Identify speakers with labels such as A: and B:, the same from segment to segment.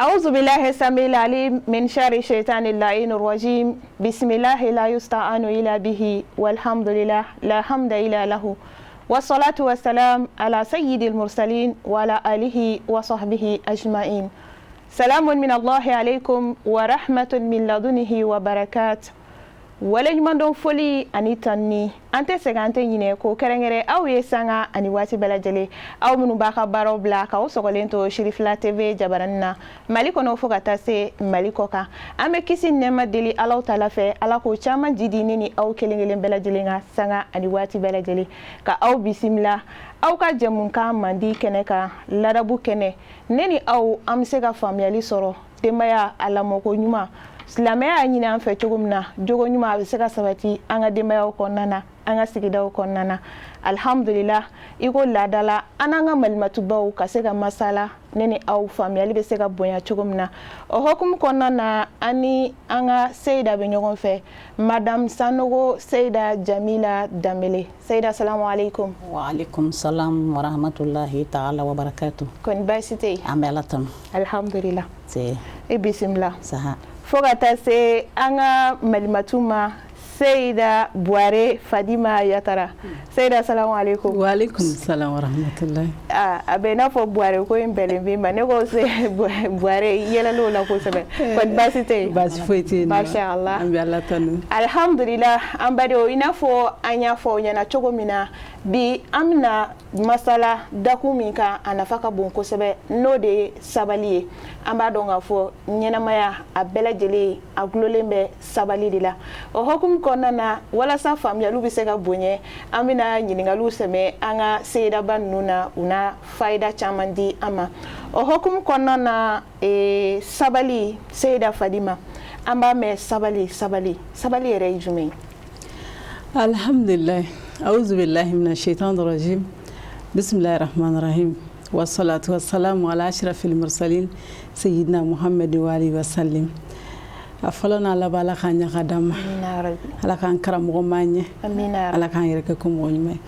A: أعوذ بالله السميع العليم من شر الشيطان اللعين الرجيم. بسم الله لا يستعان إلا به، والحمد لله لا حمد إلا له، والصلاة والسلام على سيد المرسلين وعلى آله وصحبه أجمعين. سلام من الله عليكم ورحمة من لدنه وبركات. Waleɲumandɔn foli ani tanni, an tɛ sɛgɛn, an tɛ ɲinɛ ko kɛrɛnkɛrɛn aw ye sanga ani waati bɛɛ lajɛlen, aw minnu b'a ka baaraw bila k'aw sɔgɔlen to Sirifila TV jabaranin na Mali kɔnɔ fo ka taa se Mali kɔ kan. An bɛ kisi nɛɛma deli Alaw tala fɛ, Ala k'o caman jidi ne ni aw kelen kelen bɛɛ lajɛlen kan sanga ani waati bɛɛ lajɛlen. Ka aw bisimila aw ka jɛmukan mandi kɛnɛ kan, ladabu kɛnɛ. Ne ni aw, an bɛ se ka faamuyali sɔrɔ denbaya a lamɔko ɲuman, silamɛya y'a ɲini an fɛ cogo min na, jogo ɲuman a bɛ se ka sabati an ka denbayaw kɔnɔna na, an ka sigidaw kɔnɔna na. Alihamudulila, i ko laada la, an n'an ka malimatubaw ka se ka masala, ne ni aw faamuyali bɛ se ka bonya cogo min na. O hukumu kɔnɔna na, an ni an ka seyida bɛ ɲɔgɔn fɛ, Madame Sanogo Seyida Jamila Danbele. Seyida, salamu aleykum.
B: Wa aleykum salam wa rahmatulahi taala wa barakatu.
A: Kɔni baasi tɛ yen?
B: An bɛ Ala tanu.
A: Alihamudulila. I bisimila. Fo ka taa se an ka malimatu ma, Seyida Buware Fadima Yatara. Seyida, salamu aleykum.
C: Wa aleykum salam wa rahmatulahi.
A: A bɛ i n'a fɔ Buware ko in bɛnnen b'i ma. Ne ko Buware, i yɛlɛla o la kosɛbɛ. Kɔni baasi tɛ yen?
C: Baasi foyi tɛ yen.
A: Masha Allah.
C: An bɛ Ala tanu.
A: Alhamdulillah. An badenw, i n'a fɔ an y'a fɔ aw ɲɛna cogo min na, bi an bɛna masala dakun min kan, a nafa ka bon kosɛbɛ, n'o de ye sabali ye. An b'a dɔn k'a fɔ ɲɛnamaya a bɛɛ lajɛlen a gulolen bɛ sabali de la. O hukumu kɔnɔna na, walasa faamuyaliw bɛ se ka bonya, an bɛna ɲininkaliw sɛmɛ an ka seyidaba ninnu na, u na fayida caman di an ma o hukumu kɔnɔna na. Sabali, Seyida Fadima, an b'a mɛn sabali, sabali, sabali yɛrɛ ye jumɛn ye?
C: Alhamdulillah, auzu billahi mina shaitan rajim, bismillahir rahmanir rahim, wassalatu wassalamu ala ashrafil mursalin sayyidina Muhammad wa alihi wa sallim. A fɔlɔ n'a laban, Ala k'an ɲɛ ka d'an ma, Ala k'an karamɔgɔ maa ɲɛ, Ala k'an yɛrɛ kɛ ko mɔgɔ ɲuman ye.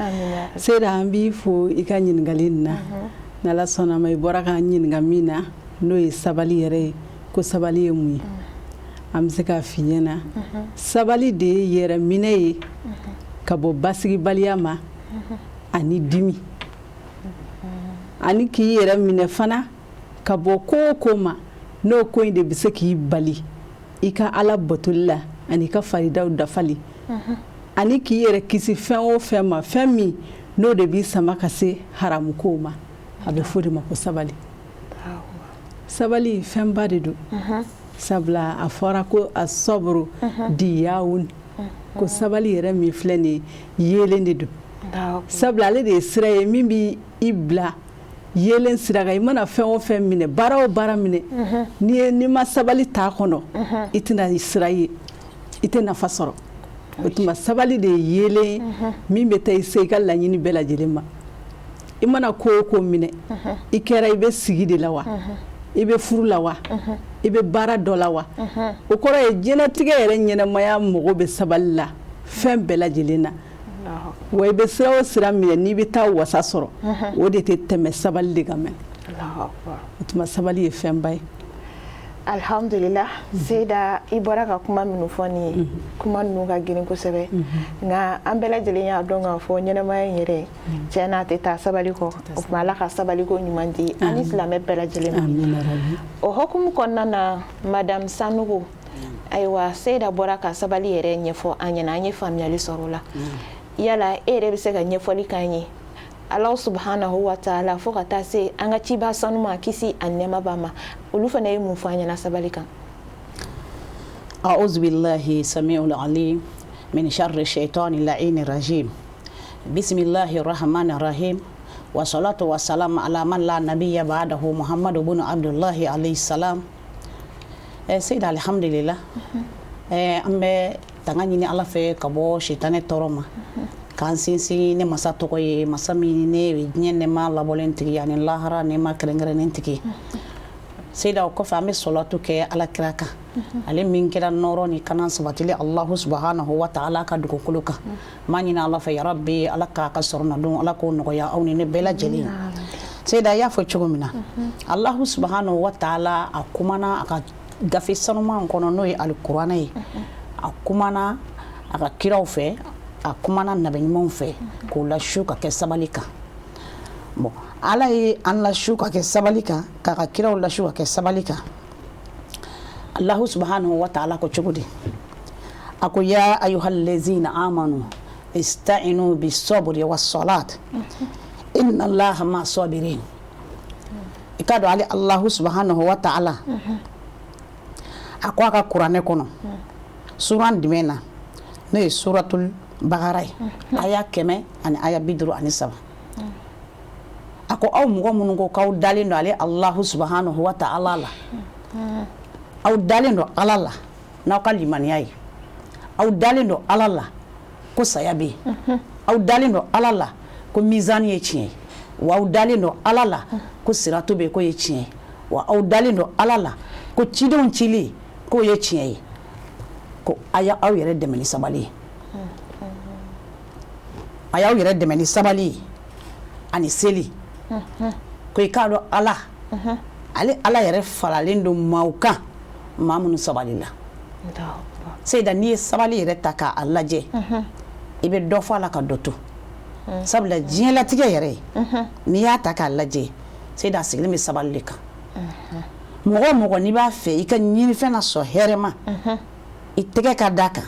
C: Seyida, an b'i fo i ka ɲininkali nin na. N'Ala sɔnna ma, i bɔra k'an ɲininka min na, n'o ye sabali yɛrɛ ye, ko sabali ye mun ye, an bɛ se k'a f'i ɲɛna, sabali de ye yɛrɛ minɛ ye ka bɔ basigibaliya ma ani dimi, ani k'i yɛrɛ minɛ fana ka bɔ ko o ko ma, n'o ko in de bɛ se k'i bali i ka Ala batoli la ani i ka faridaw dafali, ani k'i yɛrɛ kisi fɛn o fɛn ma, fɛn min n'o de b'i sama ka se haramu kow ma. A bɛ fɔ de ma ko sabali. Sabali fɛnba de don, sabula a fɔra ko a sɔburu diyawun, ko sabali yɛrɛ min filɛ nin ye, yeelen de don, sabula ale de ye sira ye min b'i bila yeelen sira kan. I mana fɛn o fɛn minɛ, baara o baara minɛ, n'i ma sabali t'a kɔnɔ, i tɛna sira ye, i tɛ nafa sɔrɔ. O tuma sabali de ye yeelen ye min bɛ taa i se i ka laɲini bɛɛ lajɛlen ma. I mana ko o ko minɛ, i kɛra i bɛ sigi de la wa, i bɛ furu la wa, i bɛ baara dɔ la wa, o kɔrɔ ye diɲɛlatigɛ yɛrɛ ɲɛnamaya mago bɛ sabali la fɛn bɛɛ lajɛlen na. Wa i bɛ sira o sira minɛ, n'i bɛ taa wasa sɔrɔ, o de tɛ tɛmɛ sabali de kan mɛn. O tuma sabali ye fɛnba ye.
A: Alhamdulillah. Seyida, i bɔra ka kuma minnu fɔ nin ye, kuma ninnu ka girin kosɛbɛ, nka an bɛɛ lajɛlen y'a dɔn k'a fɔ ɲɛnamaya in yɛrɛ, tiɲɛ na, a tɛ taa sabali kɔ. O tuma Ala ka sabaliko ɲuman di ani silamɛ bɛɛ lajɛlen ma. O hukumu kɔnɔna na, Madame Sanogo, ayiwa, Seyida bɔra ka sabali yɛrɛ ɲɛfɔ an ɲɛna, an ye faamuyali sɔrɔ o la. Yala e yɛrɛ bɛ se ka ɲɛfɔli k'an ye, Ala subhanahu wa taala fo ka taa se an ka ciba sanuma, kisi ani nɛɛma b'a ma, olu fana ye mun fɔ an ɲɛna sabali kan?
B: أعوذ بالله السميع العليم من شر الشيطان اللعين الرجيم، بسم الله الرحمن الرحيم، والصلاة والسلام على من لا نبي بعده، محمد بن عبد الله عليه السلام. Seyida, alhamdulillah, an bɛ tanga ɲini Ala fɛ ka bɔ sitanɛ tɔɔrɔ ma. K'an sinsin ne masa tɔgɔ ye, masa min ne ye diɲɛ nɛɛma labɔlen tigi ani lahara nɛɛma kɛrɛnkɛrɛnnen tigi. Seyida, o kɔfɛ, an bɛ sɔlatu kɛ Ala kira kan, ale min kɛra nɔɔrɔ ni kana sabatili Alahu subahanahu wa taala ka dugukolo kan. N b'a ɲini Ala fɛ, yarabi, Ala k'a ka sɔrɔ na don, Ala k'o nɔgɔya aw ni ne bɛɛ lajɛlen. Seyida, i y'a fɔ cogo min na, Alahu subahanahu wa taala a kumana a ka gafe sanuman kɔnɔ, n'o ye Alikuranɛ ye. A kumana a ka kiraw fɛ, a kumana nabiɲumanw fɛ k'u lasu ka kɛ sabali kan. Bon, Ala ye an lasu ka kɛ sabali kan, k'a ka kiraw lasu ka kɛ sabali kan. Allahu subhanahu wa ta'ala ko cogo di? A ko: ya ayyuhallazina amanu ista'inu bis-sabri was-salat inna Allaha ma sabirin. I ka dɔn, ale Allahu subhanahu wa ta'ala a ko a ka kuranɛ kɔnɔ, suran jumɛn na? N'o ye Suratul Bakara ye, aya 153. A ko: aw mɔgɔ minnu ko k'aw dalen don ale Allahu subhanahu wa ta'ala la, aw dalen don Ala la n'aw ka limaniya ye, aw dalen don Ala la ko saya bɛ yen, aw dalen don Ala la ko mizani ye tiɲɛ ye, wa aw dalen don Ala la ko siratu bɛ yen k'o ye tiɲɛ ye, wa aw dalen don Ala la ko cidenw cili k'o ye tiɲɛ ye, ko a y'aw yɛrɛ dɛmɛ ni sabali ye, a y'aw yɛrɛ dɛmɛ ni sabali ye ani seli. Ko i k'a dɔn, Ala, ale Ala yɛrɛ faralen don maaw kan, maa minnu sabalila. Seyida, n'i ye sabali yɛrɛ ta k'a lajɛ, i bɛ dɔ fɔ a la ka dɔ to, sabula diɲɛlatigɛ yɛrɛ, n'i y'a ta k'a lajɛ, Seyida, a sigilen bɛ sabali de kan. Mɔgɔ o mɔgɔ n'i b'a fɛ i ka ɲinifɛn na sɔn hɛrɛ ma, i tɛgɛ ka da kan,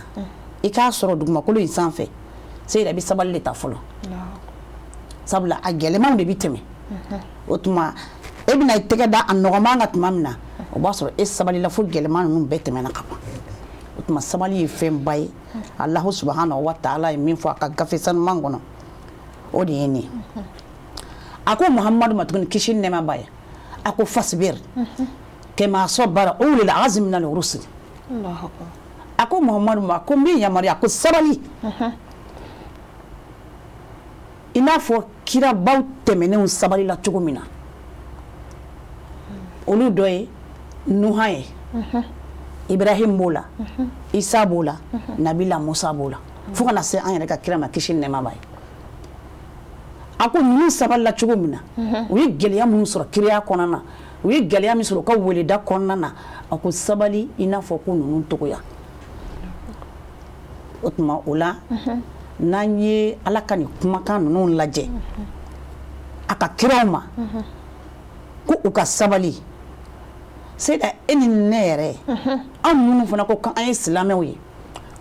B: i k'a sɔrɔ dugumakolo in sanfɛ, Seyida, i bɛ sabali de ta fɔlɔ, sabula a gɛlɛmanw de bɛ tɛmɛ. O tuma e bɛna i tɛgɛ da a nɔgɔman kan tuma min na, o b'a sɔrɔ e sabalila fo gɛlɛman ninnu bɛɛ tɛmɛna ka ban. O tuma sabali ye fɛnba ye. Alahu subahanahu wa taala ye min fɔ a ka gafe sanuman kɔnɔ, o de ye nin ye. A ko Muhamadu ma tuguni, kisi ni nɛɛma b'a ye, a ko: fasbir kama sabara ulul azmi minal rusul. A ko Muhamadu ma ko n b'i yamaruya ko sabali i n'a fɔ kirabaw tɛmɛnenw sabalila cogo min na. Olu dɔ ye Nuha ye, Ibrahim b'o la, Isa b'o la, Nabila Musa b'o la, fo ka na se an yɛrɛ ka kira ma, kisi ni nɛɛma b'a ye. A ko ninnu sabalila cogo min na, u ye gɛlɛya minnu sɔrɔ kiraya kɔnɔna na, u ye gɛlɛya min sɔrɔ u ka weleda kɔnɔna na, a ko sabali i n'a fɔ ko ninnu togoya. O tuma o la, n'an ye Ala ka nin kumakan ninnu lajɛ a ka kiraw ma ko u ka sabali, Seyida, e ni ne yɛrɛ, anw minnu fana ko k'an ye silamɛw ye,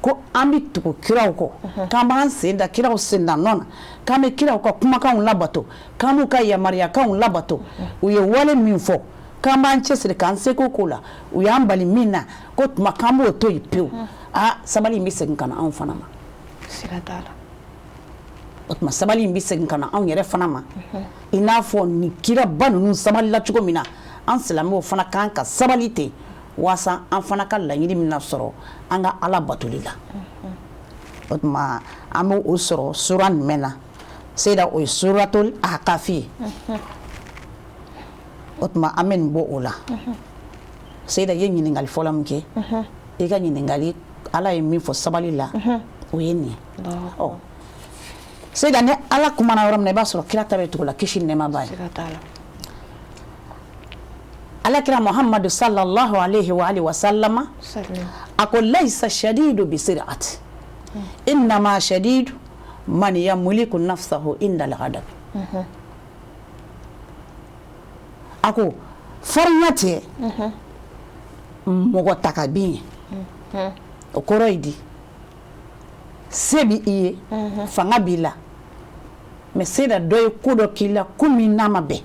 B: ko an bɛ tugu kiraw kɔ, k'an b'an sen da kiraw sen da nɔ na, k'an bɛ kiraw ka kumakanw labato, k'an b'u ka yamaruyakanw labato, u ye wale min fɔ k'an b'an cɛsiri k'an seko k'o la, u y'an bali min na ko tuma k'an b'o to yen pewu, aa, sabali in bɛ segin ka na anw fana ma.
A: Siga t'a la.
B: O tuma sabali in bɛ segin ka na anw yɛrɛ fana ma, i n'a fɔ nin kiraba ninnu sabalila cogo min na, an silamɛw fana kan ka sabali ten, waasa an fana ka laɲini min na sɔrɔ an ka Ala batoli la. O tuma an bɛ o sɔrɔ sura jumɛn na, Seyida? O ye Suratul Ahkafi ye. O tuma an bɛ nin bɔ o la. Seyida, i ye ɲininkali fɔlɔ min kɛ, i ka ɲininkali, Ala ye min fɔ sabali la, o ye nin ye. Ɔ Seyida, ni Ala kumana yɔrɔ min na, i b'a sɔrɔ kira ta bɛ tugu la, kisi ni nɛɛma b'a ye.
A: Siga t'a la.
B: Ala kira Muhammadu sallallahu alaihi wa alihi wa sallama
A: Sallam.
B: a ko: laysa shadidu bisir'ati innama shadidu man yamliku nafsahu inda al-ghadab. A ko farinya tɛ mɔgɔ ta ka bin ye. O kɔrɔ ye di? Se bi i ye, fanga b'i la, mais se da dɔ ye ko dɔ k'i la, ko min n'a ma bɛn,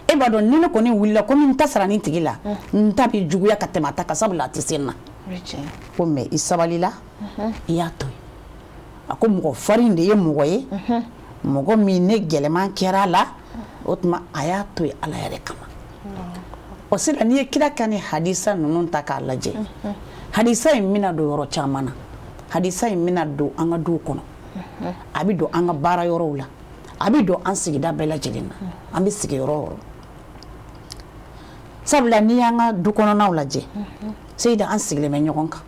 B: e b'a dɔn ni ne kɔni wulila komi n ta sara nin tigi la, n ta bɛ juguya ka tɛmɛ a ta kan, sabula a tɛ se n na.
A: O ye tiɲɛ ye.
B: Ko mais i sabalila, i y'a to yen. A ko mɔgɔ farin de ye mɔgɔ ye, mɔgɔ min ne gɛlɛman kɛra a la, o tuma a y'a to yen Ala yɛrɛ kama. O sisan, n'i ye kira ka ni hadisa ninnu ta k'a lajɛ, hadisa in bɛna don yɔrɔ caman na, hadisa in bɛna don an ka duw kɔnɔ. A bɛ don an ka baara yɔrɔw la, a bɛ don an sigida bɛɛ lajɛlen na, an bɛ sigi yɔrɔ o yɔrɔ. Sabula n'i y'an ka du kɔnɔnaw lajɛ, Seyida, an sigilen bɛ ɲɔgɔn kan.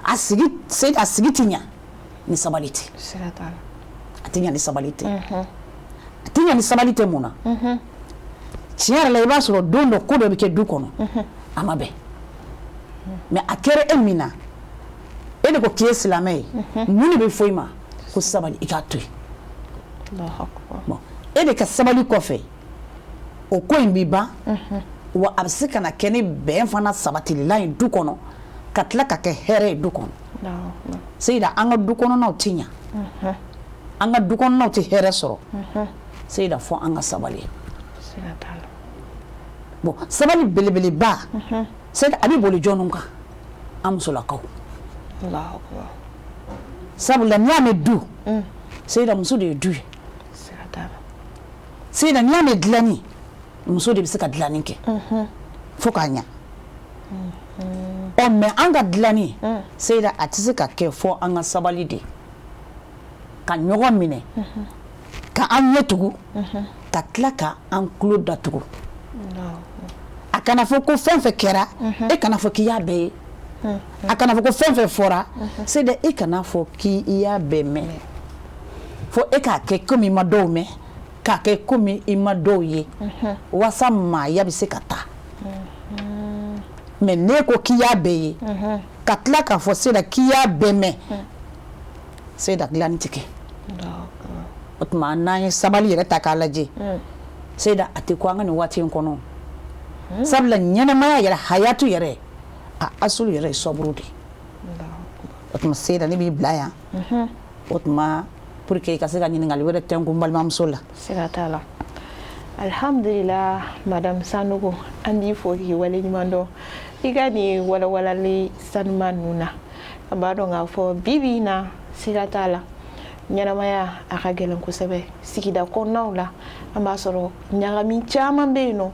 B: A sigi, Seyida, a sigi tɛ ɲa ni sabali tɛ. A tɛ ɲa ni sabali tɛ. A tɛ ɲa ni sabali tɛ. Mun na? Tiɲɛ yɛrɛ la, i b'a sɔrɔ don dɔ, ko dɔ bɛ kɛ du kɔnɔ, a ma bɛn, mais a kɛra e min na, e de ko k'i ye silamɛ ye, mun de bɛ fɔ i ma? Ko sabali, i k'a to yen. Bon, e de ka sabali kɔfɛ, o ko in bɛ ban wa. A bɛ se ka na kɛ ni bɛn fana sabatililan ye du kɔnɔ, ka tila ka kɛ hɛrɛ ye du kɔnɔ. Seyida, an ka du kɔnɔnaw tɛ ɲa, an ka du kɔnɔnaw tɛ hɛrɛ sɔrɔ, Seyida, fɔ an ka sabali. Bon, sabali belebeleba, Seyida, a bɛ boli jɔnniw kan? An musolakaw. Sabula n'i y'a mɛn du, Seyida, muso de ye du ye. Seyida, n'i y'a mɛn dilanni, muso de bɛ se ka dilanni kɛ fo k'a ɲa. Ɔ, mais an ka dilanni, Seyida, a tɛ se ka kɛ fɔ an ka sabali de, ka ɲɔgɔn minɛ, ka an ɲɛ tugu, ka tila ka an tulo datugu. A kana fɔ ko fɛn fɛn kɛra, e kana fɔ k'i y'a bɛɛ ye. A kana fɔ ko fɛn fɛn fɔra, Seyida, e kana fɔ k'i y'a bɛɛ mɛn. Fo e k'a kɛ komi i ma dɔw mɛn, k'a kɛ komi i ma dɔw ye, walasa maaya bɛ se ka taa. Mais n'e ko k'i y'a bɛɛ ye, ka tila k'a fɔ, Seyida, k'i y'a bɛɛ mɛn, Seyida, dilanni tɛ kɛ. O tuma n'an ye sabali yɛrɛ ta k'a lajɛ, Seyida, a tɛ ko an ka nin waati in kɔnɔ. Sabula ɲɛnɛmaya yɛrɛ, hayatu yɛrɛ, a asulu yɛrɛ ye sɔburu de. O tuma, Seyida, ne b'i bila yan. O tuma, pour que i ka se ka ɲininkali wɛrɛ tɛnku n balimamuso la.
A: Siga t'a la. Alhamdulillah, Madame Sanogo, an b'i fo k'i waleɲuman dɔn i ka nin walawalali sanuman ninnu na. An b'a dɔn k'a fɔ bi bi in na, siga t'a la, ɲɛnamaya a ka gɛlɛn kosɛbɛ. Sigida kɔnɔnaw la, an b'a sɔrɔ ɲagami caman bɛ yen nɔ.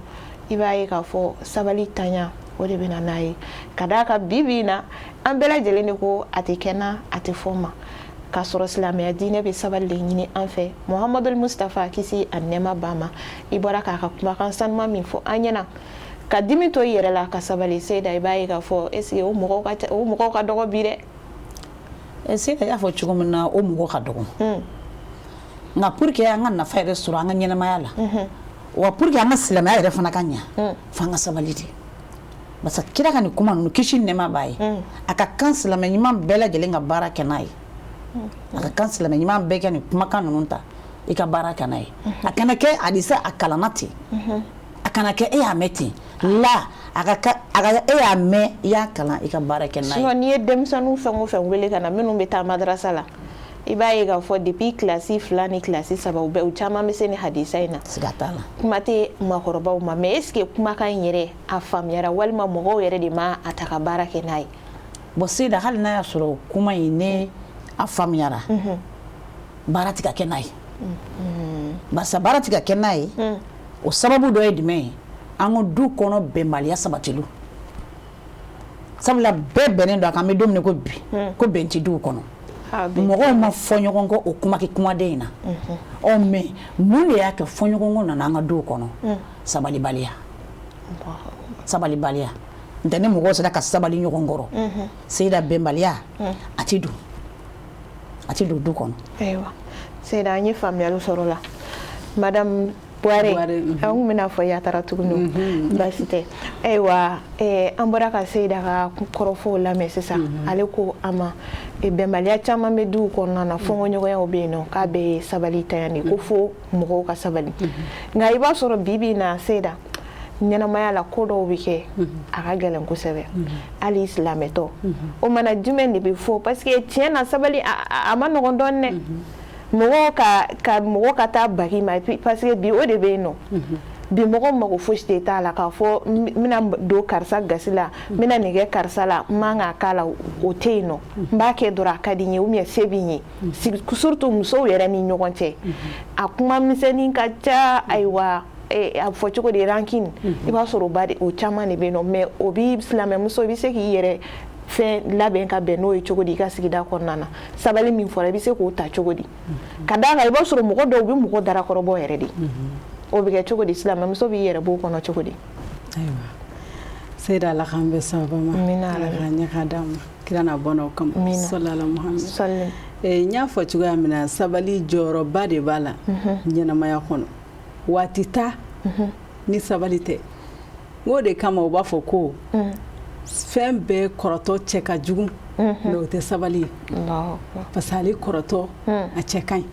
A: I b'a ye k'a fɔ sabali tanya, o de bɛ na n'a ye. Ka d'a kan bi bi in na, an bɛɛ lajɛlen de ko a tɛ kɛ n na, a tɛ fɔ n ma, k'a sɔrɔ silamɛya diinɛ bɛ sabali de ɲini an fɛ. Muhamadul Mustafa, kisi a nɛɛma b'a ma, i bɔra k'a ka kumakan sanuman min fɔ an ɲɛna, ka dimi to i yɛrɛ la, ka sabali, Seyida, i b'a ye k'a fɔ est ce que o mɔgɔw ka o mɔgɔw ka dɔgɔ bi dɛ.
B: Seyida, y'a fɔ cogo min na, o mɔgɔ ka dɔgɔ, nka pour que an ka nafa yɛrɛ sɔrɔ an ka ɲɛnamaya la wa, pour que an ka silamɛya yɛrɛ fana ka ɲa, f'an ka sabali de. Parce que kira ka nin kuma ninnu, kisi nɛɛma b'a ye, a ka kan silamɛ ɲuman bɛɛ lajɛlen ka baara kɛ n'a ye. A ka kan silamɛ ɲuman bɛɛ kɛ nin kumakan ninnu ta, i ka baara kɛ n'a ye. A kana kɛ hadisa a kalanna ten, a kana kɛ e y'a mɛn ten la, a ka a ka e y'a mɛn, i y'a kalan, i ka baara kɛ n'a ye.
A: Sinon, n'i ye denmisɛnninw fɛn o fɛn wele ka na, minnu bɛ taa madarasa la, i b'a ye k'a fɔ depuis kilasi 2 ni kilasi 3, u bɛɛ, u caman bɛ se ni hadisa in na.
B: Siga t'a la.
A: Kuma tɛ maakɔrɔbaw ma. Mais est ce que kumakan in yɛrɛ a faamuyara, walima mɔgɔw yɛrɛ de ma a ta ka baara kɛ n'a ye?
B: Bon, Seyida, hali n'a y'a sɔrɔ kuma in ne a faamuyara, baara tɛ ka kɛ n'a ye. Barisa baara tɛ ka kɛ n'a ye, o sababu dɔ ye jumɛn ye? An ka du kɔnɔ bɛnbaliya sabatiliw. Sabula bɛɛ bɛnnen don a kan, an bɛ don min ko bi, ko bɛn tɛ duw kɔnɔ. Mɔgɔw ma fɔ ɲɔgɔn kɔ o kuma kɛ kumaden in na. Ɔ, mais mun de y'a kɛ fɔɲɔgɔnkɔ nana an ka duw kɔnɔ? Sabalibaliya, sabalibaliya. N tɛ ni mɔgɔw sera ka sabali ɲɔgɔn kɔrɔ, Seyida, bɛnbaliya a tɛ don, a tɛ don du kɔnɔ.
A: Ayiwa, Seyida, an ye faamuyali sɔrɔ la. Madame Buware, an kun bɛna fɔ Yatara tuguni, baasi tɛ. Ayiwa, an bɔra ka Seyida ka kɔrɔfɔw lamɛn sisan. Ale ko a ma bɛnbaliya caman bɛ duw kɔnɔna na, fɔnkɔɲɔgɔnyaw bɛ yen nɔ, k'a bɛɛ ye sabali tanya de, ko fo mɔgɔw ka sabali. Nka i b'a sɔrɔ bi bi in na, Seyida, ɲɛnamaya la, ko dɔw bɛ kɛ, a ka gɛlɛn kosɛbɛ, hali silamɛtɔ. O mana, jumɛn de bɛ fɔ? Parce que tiɲɛ na, sabali a ma nɔgɔn dɔɔnin dɛ, mɔgɔw ka mɔgɔ ka taa bagi ma, parce que bi o de bɛ yen nɔ. Bi mɔgɔ mago fosi de t'a la k'a fɔ n bɛna don karisa gasi la, n bɛna nin kɛ karisa la, n man k'a k'a la, o tɛ yen nɔ. N b'a kɛ dɔrɔn, a ka di n ye, ou bien se bɛ n ye. Surtout musow yɛrɛ ni ɲɔgɔn cɛ, a kuma misɛnnin ka ca. Ayiwa, a fɔ cogo de, rancune, i b'a sɔrɔ o ba de, o caman de bɛ yen nɔ. Mais o bi silamɛmuso, i bɛ se k'i yɛrɛ fɛn labɛn ka bɛn n'o ye cogo di i ka sigida kɔnɔna na? Sabali min fɔra, i bɛ se k'o ta cogo di? Ka d'a kan i b'a sɔrɔ mɔgɔ dɔw bɛ mɔgɔ darakɔrɔbɔ yɛrɛ de. O bɛ kɛ cogo di? Silamɛmuso b'i yɛrɛ b'o kɔnɔ cogo di?
C: Ayiwa Seyida, Ala k'an bɛn sababa ma. Ala k'a ɲɛ k'a d'an ma kira n'a bɔnnaw kama, salala Muhamad. N y'a fɔ cogoya min na, sabali jɔyɔrɔba de b'a la ɲɛnamaya kɔnɔ. Waati ta ni sabali tɛ n o de kama u b'a fɔ ko fɛn bɛɛ kɔrɔtɔ cɛ ka jugu, mais o tɛ sabali ye, parce que ale kɔrɔtɔ a cɛ ka ɲi.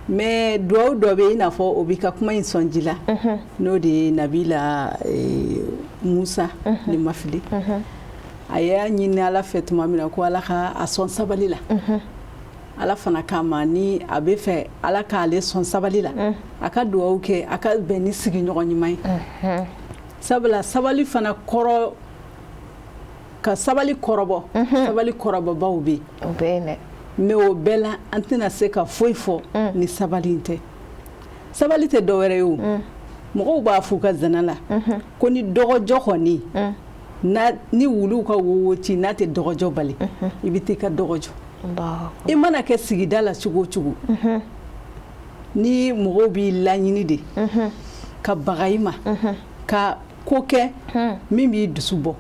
C: Mais duwawu dɔ bɛ i n'a fɔ o b'i ka kuma in sɔn ji la, n'o de ye Nabila Musa, ni ma fili. A y'a ɲini Ala fɛ tuma min na ko Ala ka a sɔn sabali la, Ala fana k'a ma ni a bɛ fɛ Ala k'ale sɔn sabali la, a ka duwawu kɛ a ka bɛn ni sigiɲɔgɔn ɲuman ye. Sabula sabali fana kɔrɔ ka sabali kɔrɔbɔ, sabali kɔrɔbɔbaw bɛ yen, mais o bɛɛ la an tɛna se ka foyi fɔ ni sabali in tɛ. Sabali tɛ dɔwɛrɛ ye o, mɔgɔw b'a f'u ka zana la ko ni dɔgɔjɔ kɔni ni wuluw ka wo ci, n'a tɛ dɔgɔjɔ bali, i bɛ taa i ka dɔgɔjɔ. I mana kɛ sigida la cogo o cogo, ni mɔgɔw b'i laɲini de ka baga i ma, ka ko kɛ min b'i dusu bɔ,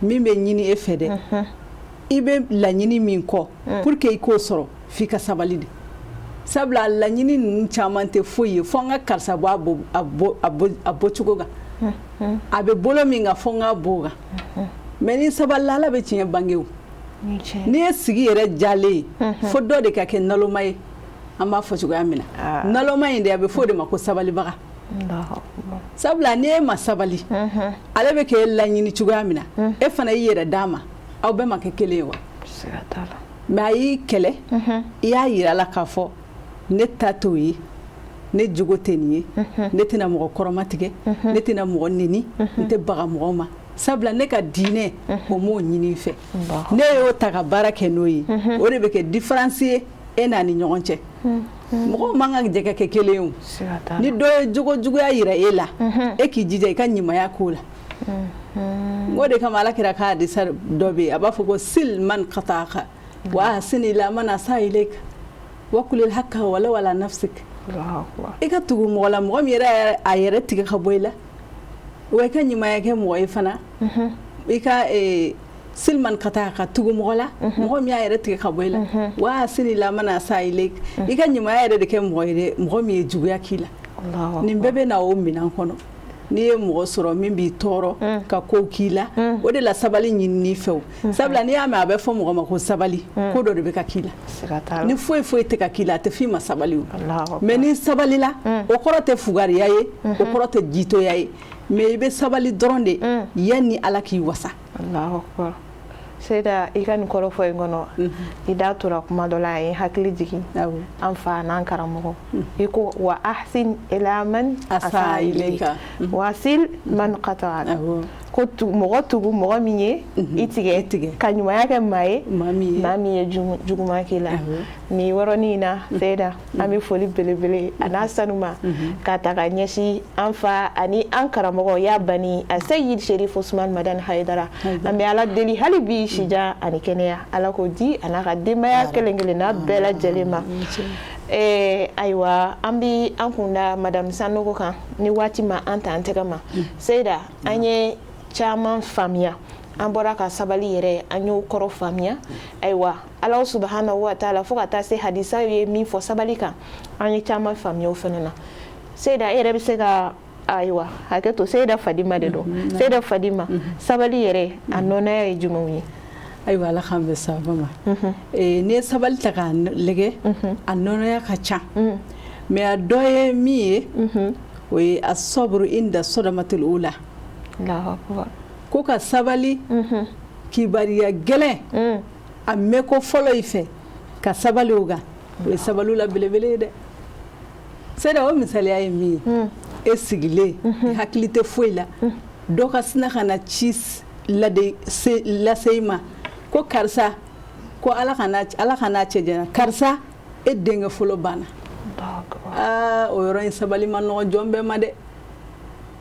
C: min bɛ ɲini e fɛ dɛ, i bɛ laɲini min kɔ, pour que i k'o sɔrɔ, f'i ka sabali de. Sabula laɲini ninnu caman tɛ foyi ye fo an ka karisa bɔ a bɔcogo kan, a bɛ bolo min kan, fo n ka bɔ o kan. Mais ni sabalila, Ala bɛ tiɲɛ bange. O n'i ye sigi yɛrɛ jalen ye, fo dɔ de ka kɛ naloma ye. An b'a fɔ cogoya min na, naloma in de, a bɛ fɔ o de ma ko sabalibaga. Sabula ni e ma sabali, ale bɛ k'e laɲini cogoya min na, e fana y'i yɛrɛ d'a ma, aw bɛɛ ma kɛ kelen ye wa? Mais a y'i kɛlɛ, i y'a yira la k'a fɔ ne ta t'o ye, ne jogo tɛ nin ye, ne tɛna mɔgɔ kɔrɔmatigɛ, ne tɛna mɔgɔ neni, n tɛ baga mɔgɔ ma, sabula ne ka diinɛ o m'o ɲini n fɛ. Ne y'o ta ka baara kɛ n'o ye, o de bɛ kɛ différence ye e n'a ni ɲɔgɔn cɛ. Mɔgɔw man ka jɛ ka kɛ kelen ye o. Ni dɔ ye jogo juguya yira e la, e k'i jija i ka ɲumanya k'o la. O de kama Ala kira ka hadisa dɔ bɛ yen, a b'a fɔ ko sil man qata'aka wa ahsin ila man asa ilayka wa qulil haqqa walau ala nafsik. I ka tugu mɔgɔ la, mɔgɔ min yɛrɛ a yɛrɛ tigɛ ka bɔ i la, wa i ka ɲumanya kɛ mɔgɔ ye fana. I ka sil man qata'aka, tugu mɔgɔ la, mɔgɔ min y'a yɛrɛ tigɛ ka bɔ i la, wa ahsin ila man asa ilayk, i ka ɲumanya yɛrɛ de kɛ mɔgɔ ye dɛ, mɔgɔ min ye juguya k'i la. Nin bɛɛ bɛ na o minɛn kɔnɔ. N'i ye mɔgɔ sɔrɔ min b'i tɔɔrɔ ka kow k'i la, o de la sabali ɲinini fɛ o. Sabula n'i y'a mɛn a bɛ fɔ mɔgɔ ma ko sabali, ko dɔ de bɛ ka k'i la. Ni foyi foyi tɛ ka k'i la, a tɛ f'i ma sabali o. Mais ni sabalila, o kɔrɔ tɛ fugariya ye, o kɔrɔ tɛ jitoya ye, mais i bɛ sabali dɔrɔn de yanni Ala k'i wasa.
A: Seyida, i ka nin kɔrɔfɔ in kɔnɔ, i da tora kuma dɔ la, a ye hakili jigin an fa n'an karamɔgɔ. I ko wa ahsin ila man asa ilayka wa sil man qata'aka, ko mɔgɔ tugu mɔgɔ min ye i tigɛ, ka ɲumanya kɛ maa ye, maa min ye juguman k'i la. Nin yɔrɔnin in na, Seyida, an bɛ foli belebele a n'a sanuma ka ta ka ɲɛsin an fa ani an karamɔgɔ ya bani a Seyid Sherif Usman Madani Hayidara. An bɛ Ala deli hali bi, sijan ani kɛnɛya, Ala k'o di a n'a ka denbaya kelen kelenna bɛɛ lajɛlen ma. Ayiwa, an bɛ an kun da Madame Sanogo kan ni waati ma an ta an tɛgɛ ma. Seyida, an ye caman faamuya, an bɔra ka sabali yɛrɛ, an y'o kɔrɔ faamuya. Ayiwa, Ala subahana wa taala, fo ka taa se hadisa ye min fɔ sabali kan, an ye caman faamuya o fana na. Seyida, e yɛrɛ bɛ se ka, ayiwa, hakɛ to, Seyida Fadima de don. Seyida Fadima, sabali yɛrɛ a nɔnaya ye jumɛnw ye?
C: Ayiwa, Ala k'an bɛn sababa ma. N'i ye sabali ta k'a lajɛ, a nɔnɔya ka ca, mais a dɔ ye min ye, o ye asɔburu inda sɔdamatul ula, ko ka sabali kibariya gɛlɛn a mɛn ko fɔlɔ i fɛ, ka sabali o kan, o ye sabali la belebele ye dɛ. Seyida, o misaliya ye min ye, e sigilen, i hakili tɛ foyi la, dɔ ka sina ka na ci lade lase i ma ko karisa, ko Ala kana cɛ janya, karisa, e denkɛ fɔlɔ banna. Aa, o yɔrɔ in sabali ma nɔgɔ jɔn bɛɛ ma dɛ,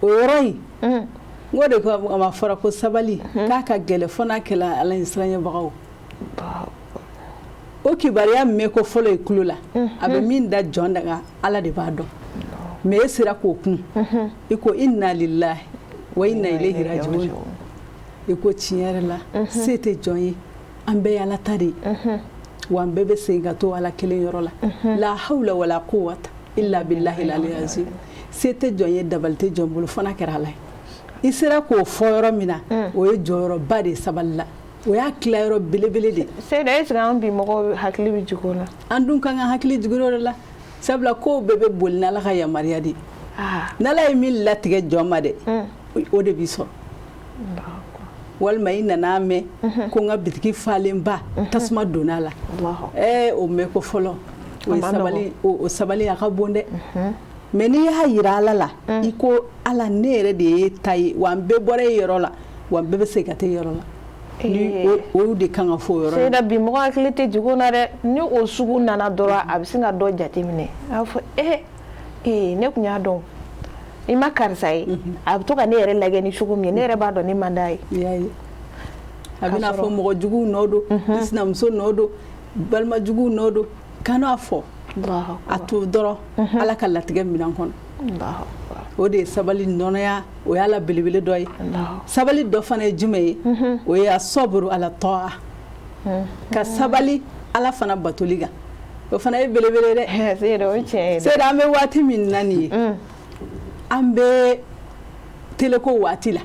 C: o yɔrɔ in. N ko de ko a ma fɔra ko sabali k'a ka gɛlɛn fo n'a kɛla Ala ɲɛsiranyɛbagaw. O kibaruya mɛn ko fɔlɔ ye tulo la, a bɛ min da jɔn daga, Ala de b'a dɔn. Mais e sera k'o kun, i ko inna lillahi wa inna ilayhi rajiun. I ko tiɲɛ yɛrɛ la, se tɛ jɔn ye, an bɛɛ ye Ala ta de ye, wa an bɛɛ bɛ segin ka to Ala kelen yɔrɔ la. La hawla wala quwwata illa billahi al-aliyyil azim. Se tɛ jɔn ye, dabali tɛ jɔn bolo, fo n'a kɛra Ala ye. I sera k'o fɔ yɔrɔ min na, o ye jɔyɔrɔba de ye sabali la. O y'a tilayɔrɔ belebele de.
A: Seyida, est ce que an bi mɔgɔw hakili bɛ jigin o la?
C: An dun kan ka hakili jigin o de la, sabula kow bɛɛ bɛ boli n'Ala ka yamaruya de ye. N'Ala ye min latigɛ jɔn ma dɛ, o de b'i sɔrɔ. Walima i nana mɛn ko n ka bitigi falenba tasuma donna a la, ɛɛ o mɛn ko fɔlɔ, o ye sabali, o sabali a ka bon dɛ. Mais n'i y'a yira Ala la, i ko Ala, ne yɛrɛ de ye ta ye, wa n bɛɛ bɔra e yɔrɔ la, wa n bɛɛ bɛ segin ka taa e yɔrɔ la. Ni o de kan ka fɔ o yɔrɔ la.
A: Seyida, bi mɔgɔ hakili tɛ jigin o la dɛ. Ni o sugu nana dɔrɔn, a bɛ sin ka dɔ jateminɛ, a b'a fɔ ee, ne tun y'a dɔn i ma karisa ye, a bɛ to ka ne yɛrɛ lajɛ ni cogo min ye, ne yɛrɛ b'a dɔn ne man d'a ye.
C: I y'a ye, a bɛna fɔ mɔgɔ juguw nɔ don, i sinamuso nɔ don, balima juguw nɔ don. Kan'a fɔ, a to dɔrɔn Ala ka latigɛ minɛn kɔnɔ. O de ye sabali nɔnɔya, o y'a la belebele dɔ ye. Sabali dɔ fana ye jumɛn ye? O ye asɔburu ala tɔa, ka sabali Ala fana batoli kan, o fana ye belebele dɛ. Seyida, an bɛ waati min na nin ye, an bɛ teleko waati la,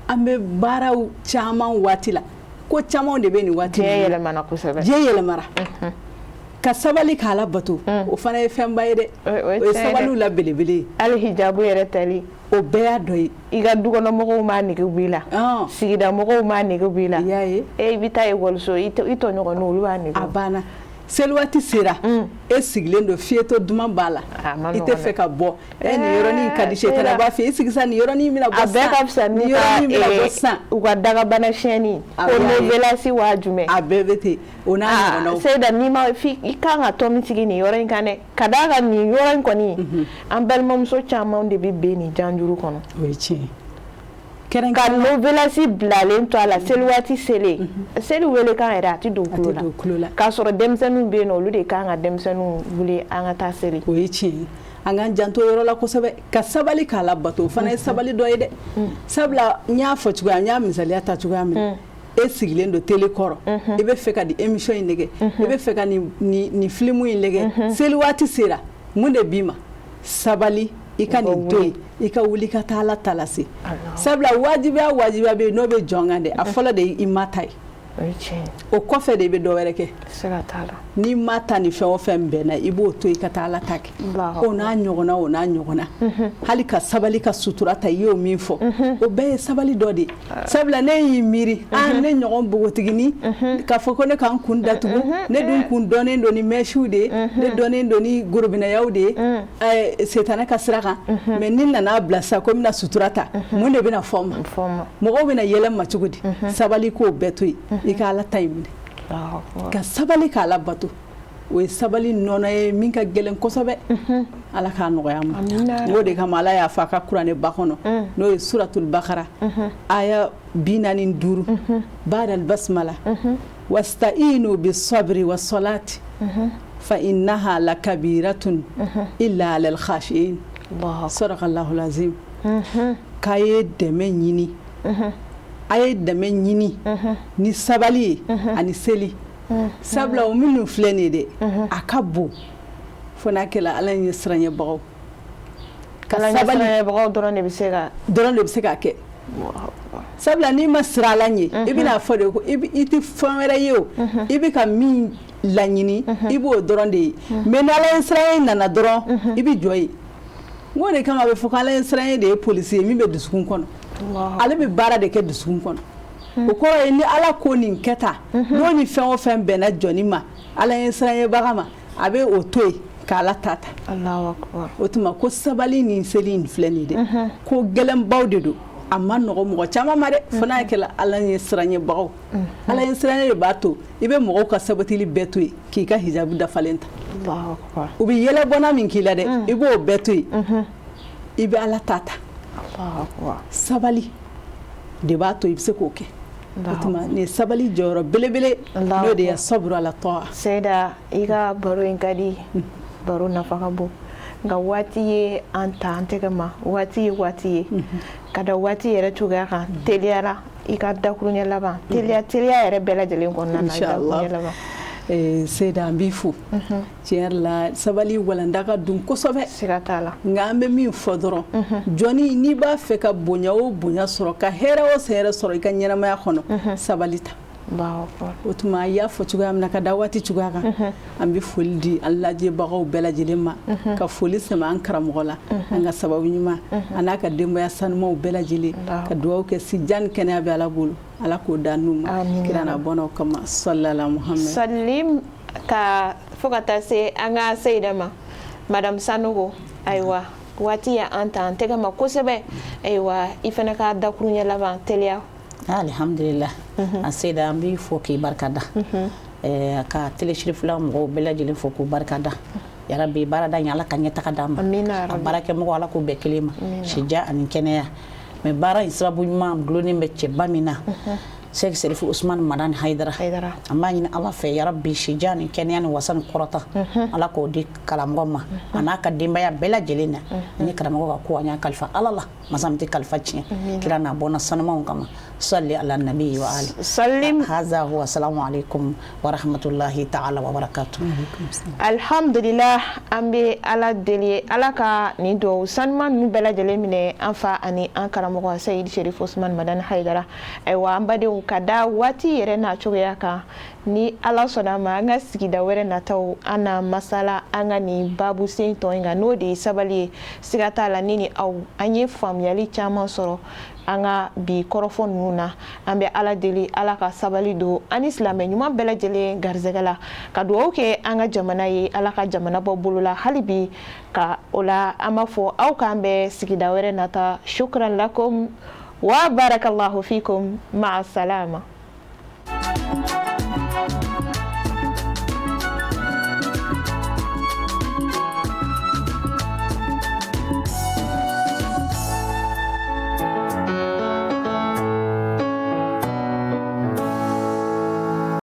C: an bɛ baaraw caman waati la, ko caman de bɛ nin waati.
A: Diɲɛ yɛlɛmana kosɛbɛ.
C: Diɲɛ yɛlɛmara. Ka sabali k'Ala bato, o fana ye fɛnba ye dɛ, o ye sabaliw la belebele ye.
A: Hali hijabu yɛrɛ tali.
C: O bɛɛ y'a dɔ ye.
A: I ka dukɔnɔmɔgɔw m'a nege bɔ i la, sigida mɔgɔw m'a nege bɔ i la.
C: I y'a ye.
A: E i bɛ taa ekɔliso, i tɔɲɔgɔnninw, olu b'a nege.
C: A banna. Seli waati sera, e sigilen don, fiyetɔ duman b'a la, i tɛ fɛ ka bɔ. E nin yɔrɔnin ka di, sɛtanɛ b'a fɛ i sigi sa, nin yɔrɔnin bɛna bɔ
A: sisan. A bɛɛ ka fisa
C: ni yɔrɔnin bɛna bɔ sisan.
A: U ka dagabana siyɛnni ko novelasi waa jumɛn.
C: A bɛɛ bɛ ten, o n'a ɲɔgɔnnaw.
A: Seyida, n'i ma i kan ka tɔn min sigi nin yɔrɔ in kan dɛ, ka d'a kan nin yɔrɔ in kɔni, an balimamuso caman de bɛ ben nin janjuru kɔnɔ.
C: O ye tiɲɛ ye.
A: Ka novelasi bilalen to a la, seli waati selen, seli wele kan yɛrɛ a tɛ don tulo la, k'a sɔrɔ denmisɛnninw bɛ yen nɔ, olu de kan ka denmisɛnninw wuli an ka taa seli.
C: O ye tiɲɛ ye. An k'an janto yɔrɔ la kosɛbɛ, ka sabali k'a la bato, o fana ye sabali dɔ ye dɛ. Sabula n y'a fɔ cogoya, n y'a misaliya ta cogoya min na, e sigilen don télé kɔrɔ, i bɛ fɛ ka nin émission in lajɛ, i bɛ fɛ ka nin film in lajɛ, seli waati sera, mun de b'i ma? Sabali, i ka nin to yen, i ka wuli ka taa Ala ta lase. Sabula wajibiya wajibiya bɛ yen n'o bɛ jɔn kan dɛ, a fɔlɔ de ye i ma ta ye, o kɔfɛ de i bɛ dɔ wɛrɛ kɛ. N'i ma ta ni fɛn o fɛn bɛnna, i b'o to i ka taa Ala ta kɛ. O n'a ɲɔgɔnna, o n'a ɲɔgɔnna. Hali ka sabali ka sutura ta, i y'o min fɔ, o bɛɛ ye sabali dɔ de ye. Sabula ne y'i miiri, aa ne ɲɔgɔn npogotiginin, k'a fɔ ko ne k'an kun datugu, ne dun kun dɔnnen don ni mèches de ye, ne dɔnnen don ni gorobinɛyaw de ye setanɛ ka sira kan. Mais ni nana bila sa ko n bɛna sutura ta, mun de bɛna fɔ n ma? Mɔgɔw bɛna yɛlɛ n ma cogo di? Sabali k'o bɛɛ to yen, i ka Ala ta in minɛ, ka sabali k'Ala bato, o ye sabali nɔnɔ ye min ka gɛlɛn kosɛbɛ. Ala k'a nɔgɔya ma. O de kama Ala y'a fɔ a ka kuranɛba kɔnɔ, n'o ye suratul bakara aya 45, badal basmala, wasta'inu bisabri wasolati fa innaha lakabiratun illa alal khashiin. Sadaqallahu lazim. K'a ye dɛmɛ ɲini, a ye dɛmɛ ɲini ni sabali ye ani seli. Sabula o minnu filɛ nin ye dɛ, a ka bon fo n'a kɛra Ala ɲɛ siranɲɛbagaw.
A: Ka sabali dɔrɔn de bɛ se ka
C: dɔrɔn de bɛ se k'a kɛ. Sabula n'i ma siran Ala ɲɛ, i bɛna fɔ de ko i tɛ fɛn wɛrɛ ye, o i bɛ ka min laɲini, i b'o dɔrɔn de ye. Mais ni Ala ɲɛ siranɲɛ nana dɔrɔn, i bɛ jɔ yen. N ko de kama a bɛ fɔ ko Ala ɲɛ siranɲɛ de ye polisi ye min bɛ dusukun kɔnɔ, ale bɛ baara de kɛ dusukun kɔnɔ. O kɔrɔ ye ni Ala ko nin kɛ tan, n'o ni fɛn o fɛn bɛnna jɔnni ma, Ala ɲɛ siranɲɛbaga ma, a bɛ o to yen k'Ala ta ta. O tuma ko sabali ni seli in filɛ nin dɛ, ko gɛlɛnbaw de don, a ma nɔgɔ mɔgɔ caman ma dɛ, fo n'a kɛra Ala ɲɛ siranɲɛbagaw. Ala ɲɛ siranɲɛ de b'a to i bɛ mɔgɔw ka sabatili bɛɛ to yen k'i ka hijabu dafalen ta. U bɛ yɛlɛbɔnna min k'i la dɛ, i b'o bɛɛ to yen, i bɛ Ala ta ta. Sabali de b'a to i bɛ se k'o kɛ. O tuma nin ye sabali jɔyɔrɔ belebele, n'o de ye saburu ala tɔa.
A: Seyida, i ka baro in ka di, baro nafa ka bon, nka waati ye an ta an tɛgɛ ma. Waati ye waati ye ka da waati yɛrɛ cogoya kan. Teliyara, i ka dakuruɲɛ laban, teliya teliya yɛrɛ bɛɛ lajɛlen kɔnɔna na, i dakuruɲɛ laban.
C: Seyida, an b'i fo. Tiɲɛ yɛrɛ la, sabali walanda ka dun kosɛbɛ.
A: Siga t'a la.
C: Nka an bɛ min fɔ dɔrɔn, jɔnni n'i b'a fɛ ka bonya o bonya sɔrɔ, ka hɛrɛ o hɛrɛ sɔrɔ i ka ɲɛnamaya kɔnɔ, sabali ta. O tuma i y'a fɔ cogoya min na, ka da waati cogoya kan, an bɛ foli di an lajɛbagaw bɛɛ lajɛlen ma, ka foli sɛmɛ an karamɔgɔ la, an ka sababu ɲuman, a n'a ka denbaya sanumaw bɛɛ lajɛlen, ka dugawu kɛ, si jan ni kɛnɛya bɛ Ala bolo, Ala k'o da n'u ma kira n'a bɔnnaw kama, salala Muhammed.
A: Salim ka fo ka taa se an ka Seyida ma, Madame Sanogo. Ayiwa, waati ye an ta an tɛgɛ ma kosɛbɛ. Ayiwa, i fana ka dakuruɲɛ laban, teliya.
B: Alhamdulillah, a Seyida, an b'i fo k'i barika da, ka Télé Cherifla mɔgɔw bɛɛ lajɛlen fo k'u barika da. Yarabi, baarada in, Ala ka ɲɛtaga d'an ma. A baarakɛmɔgɔ, Ala k'u bɛɛ kelen ma sija ani kɛnɛya. Mais baara in sababu ɲuman gulonnen bɛ cɛba min na, Sɛki Serifu Usumani Madani Hayidara, an b'a ɲini Ala fɛ, yarabi, sija ni kɛnɛya ni wasa ni kɔrɔta, Ala k'o di karamɔgɔ ma, a n'a ka denbaya bɛɛ lajɛlen na. Ani karamɔgɔ ka ko, an y'a kalifa Ala la, masa min tɛ kalifa tiɲɛ, kira n'a bɔnna sanumanw kama, salli ala nabi wa ali
A: salim.
B: Haza huwa, assalamu alaikum wa rahmatullahi ta'ala wa barakatuh.
A: Alhamdulillah, an bɛ Ala deli, Ala ka nin duwawu sanuman ninnu bɛɛ lajɛlen minɛ an fa ani an karamɔgɔ Seyidi Sherif Usman Madani Hayidara. Ayiwa, an badenw, ka da waati yɛrɛ n'a cogoya kan, ni Ala sɔnna ma, an ka sigida wɛrɛ nataw, an na masala an ka nin babu sen tɔ in kan, n'o de ye sabali ye. Siga t'a la, ni aw an ye faamuyali caman sɔrɔ an ka bi kɔrɔfɔ ninnu na. An bɛ Ala deli, Ala ka sabali don an ni silamɛ ɲuman bɛɛ lajɛlen garisɛgɛ la, ka dugawu kɛ an ka jamana ye, Ala ka jamana bɔ bolo la hali bi. Ka o la, an b'a fɔ aw k'an bɛ sigida wɛrɛ nata. Shukran lakum wa barakallahu fikum, ma'a salama.